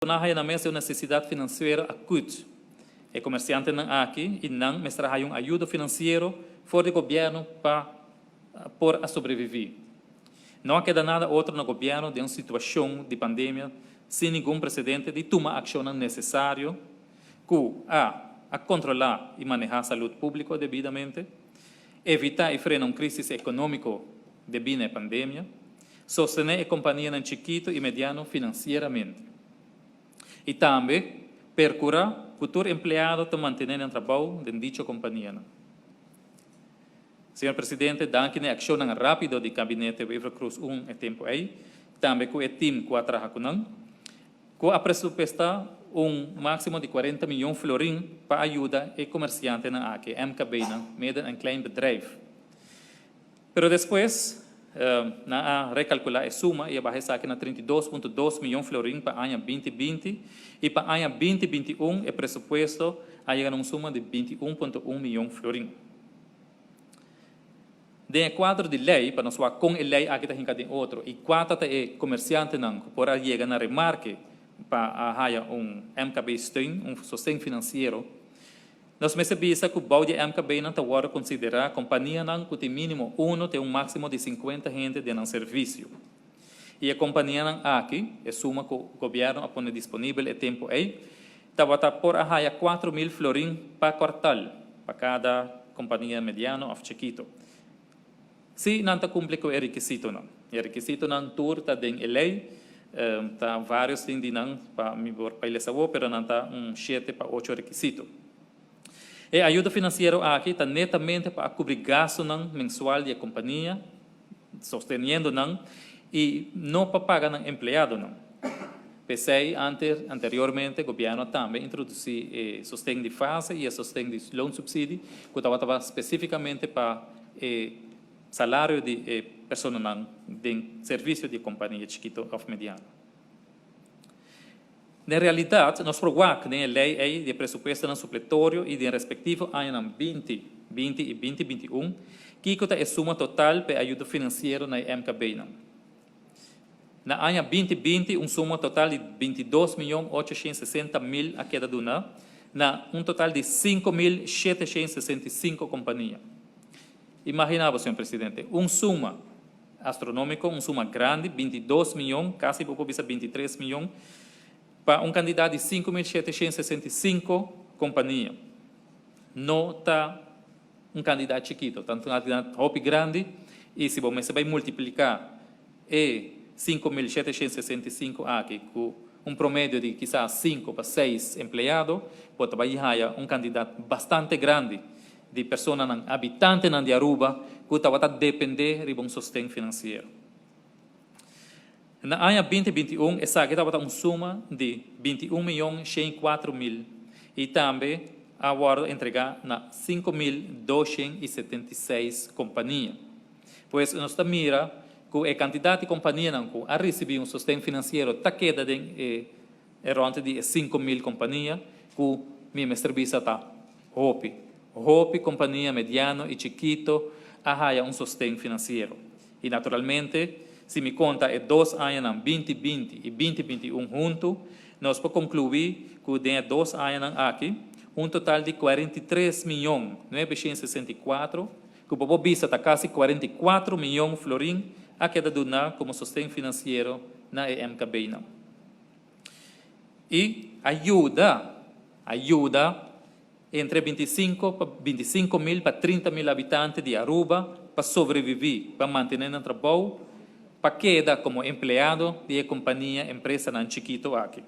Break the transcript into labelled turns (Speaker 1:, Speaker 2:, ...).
Speaker 1: Nan haya nan mes den un nesesidat finansiero akut. E komersiantenan aki i nan mester a haya un ayudo finansiero for di gobièrnu pa por a sobreviví. No a keda nada otro na gobièrnu den un situashon di pandemia sin ningun presedente di tuma akshonnan nesesario ku a a kontrolá i manehá salud públiko debidamente, evitá i frena un krísis ekonómiko debí na e pandemia, Sostené e kompanianan chikitu i mediano finansieramente. I tambe perkurá ku tur empleado ta mantené nan trabou den dicho kompanianan. Señor Presidente, danki na e akshonnan rápido di Gabinete Wever-Croes un e tempu ei, tambe ku e tim ku a traha ku nan, ku a presupuestá un máksimo di 40 miyon florin pa a yuda e komersiantenan aki, MKB-nan, Midden en Klein Bedrijf. Pero despues, nan a rekalkulá e suma i a baha esaki na 32.2 miyon florin pa aña 2020 i pa aña 2021 e presupuesto a yega na un suma di 21.1 miyon florin. Den e kuadro di lei, pa nos wak kon e lei aki ta hinka den otro i kua ta ta e komersiantenan ku por a yega na remarke pa a haya un MKB-steun, un sosten finansiero, Nos mester bisa ku bou di e MKB-nan ta wòrdu konsiderá kompanianan ku tin mínimo uno te un máksimo di 50 hende den nan servisio. I e kompanianan aki, e suma ku gobièrnu a pone disponibel e tempu ei, tabata por a haya 4000 florin pa kuartal pa kada kompania mediano òf chikito. Si nan ta kumpli ku e rekisitonan. E rekisitonan tur ta den e lei, ta vários tin di nan pa mi por bai lesa awor, pero nan ta un shete pa ocho rekisito. E ayuda finansiero aki ta netamente pa a kubri gastunan mensual di e kompania, sosteniendo nan, i no pa paga nan empleadonan. P'esei anteriormente gobièrnu a tambe introdusí e sosten di fase i e sosten di loonsubsidie ku tabata spesífikamente pa e salario di e personanan den servisio di e kompania chikito òf mediano. Den realidat, nos por wak den e lei ei di e presupuestonan supletorio i den respektivo añanan 2020 i 2021 kiko ta e suma total pa e ayudo finansiero na e MKB-nan. Na aña 2020 un suma total di 22.860.000 a keda duná na un total di 5.765 kompania. Imaginá bo, señor presidente, un suma astronómiko, un suma grandi, 22 miyon, kasi bo por bisa 23 miyon, pa un kantidat di 5.765 kompania. No ta un kantidat chikito, ta un kantidat hopi grandi i si bo mester bai multipliká e 5.765 aki ku un promedio di kisas 5 pa 6 empleado, bo ta bai haya un kantidat bastante grandi di personanan, habitantenan di Aruba ku tabata dependé riba un sosten finansiero. Na aña 2021 esaki tabata un suma di 21.104.000 i tambe a wòrdu entregá na 5.276 kompania. Pues nos ta mira ku e kantidat di kompanianan ku a risibí un sosten finansiero ta keda den e rònt di e 5.000 kompania ku mi mester bisa ta hopi. Hopi kompania mediano i chikito a haya un sosten finansiero. I naturalmente, si mi konta e dos añanan 2020 i 2021 huntu, nos por konkluí ku den e dos añanan aki, un total di 43.964.000, ku bo por bisa ta kasi 44 miyon florin, a keda duná komo sosten finansiero na e MKB-nan. I a yuda, a yuda entre 25 pa 25.000 pa 30.000 habitante di Aruba pa sobreviví, pa mantené nan trabou, pa keda komo empleado di e kompania, empresanan chikito aki.